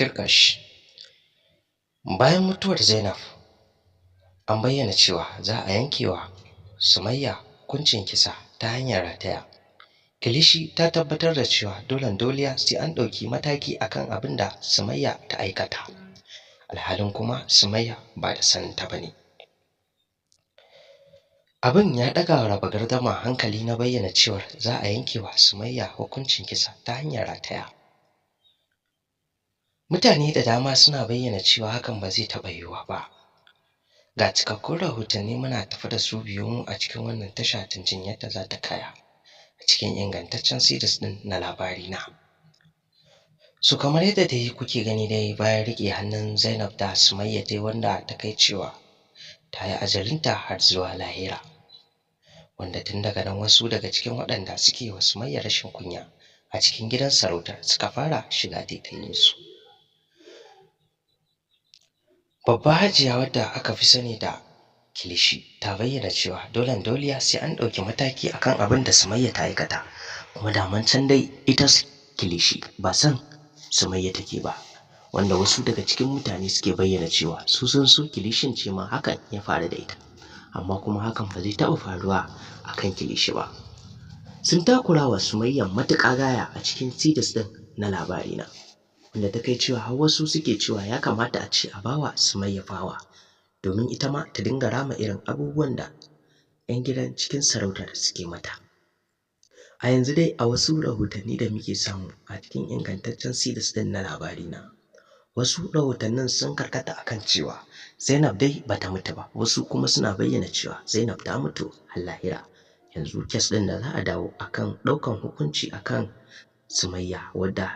Tirkash. Bayan mutuwar Zainab, an bayyana cewa za a yankewa Sumayya hukuncin kisa ta hanyar rataya. Kilishi ta tabbatar da cewa dolen doliya sai an ɗauki mataki akan abin da Sumayya ta aikata. Alhalin kuma Sumayya ba da saninta ba ne. Abin ya ɗaga wa raba gardama hankali na bayyana cewar za a yankewa Sumayya hukuncin kisa ta hanyar rataya. Mutane da dama suna bayyana cewa hakan ba zai taɓa yiwuwa ba. Ga cikakkun rahotanni muna tafe da su, biyo mu a cikin wannan tasha don jin yadda za ta kaya a cikin ingantaccen series ɗin na Labarina. So kamar yadda dai kuke gani dai, bayan riƙe hannun Zainab da Sumayya dai, wanda ta kai cewa ta yi ajalinta har zuwa lahira. Wanda tun daga nan wasu daga cikin waɗanda suke wa Sumayya rashin kunya a cikin gidan sarautar suka fara shiga taitayinsu. Babba Hajiya, wadda aka fi sani da Kilishi, ta bayyana cewa dolen doliya sai an ɗauki mataki akan abin da Sumayya ta aikata. Kuma daman can dai ita Kilishi ba son Sumayya take ba. Wanda wasu daga cikin mutane suke bayyana cewa su sun so Kilishin ce ma hakan ya faru da ita. Amma kuma hakan ba zai taɓa faruwa a kan Kilishi ba. Sun takura wa Sumayya matuƙa gaya a cikin series ɗin na Labarina. Wanda ta kai cewa har wasu suke cewa ya kamata a ce a bawa Sumayya fawa domin ita ma ta dinga rama irin abubuwan da 'yan gidan cikin sarautar suke mata. A yanzu dai, a wasu rahotanni da muke samu a cikin ingantaccen series ɗin na Labarina, wasu rahotannin sun karkata akan cewa Zainab dai bata mutu ba, wasu kuma suna bayyana cewa Zainab ta mutu har lahira. Yanzu case ɗin da za a dawo akan ɗaukan hukunci akan Sumayya, wadda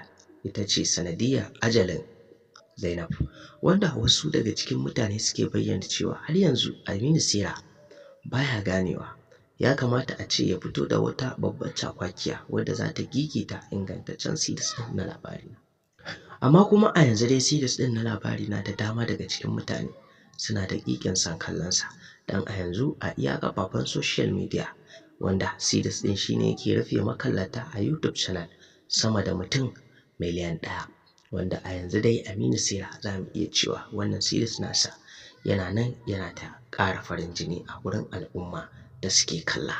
ita ce sanadiyyar ajalin Zainab, wanda wasu daga cikin mutane suke bayyana cewa har yanzu Aminu Sera baya ganewa. Ya kamata a ce ya fito da wata babbar cakwakiya wadda za ta gigita ingantaccen series ɗin na Labarina. Amma kuma a yanzu dai series ɗin na Labarina, da dama daga cikin mutane suna da ƙiƙin son kallonsa, don a yanzu a iya kafafen social media, wanda series ɗin shine yake rufe makallata a YouTube channel sama da mutum miliyan 1, wanda a yanzu dai Aminu Sera za mu iya cewa wannan series nasa yana nan yana ta ƙara farin jini a wurin al'umma da suke kalla.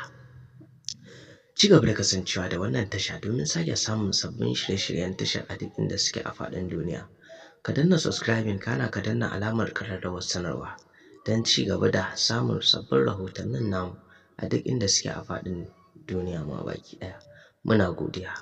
Ci gaba da kasancewa da wannan tasha domin sake samun sabbin shirye-shiryen tashar a duk inda suke a faɗin duniya. Ka danna subscribing, kana ka danna alamar ƙararrawar sanarwa don ci gaba da samun sabbin rahotannin namu a duk inda suke a faɗin duniya ma baki ɗaya. Muna godiya.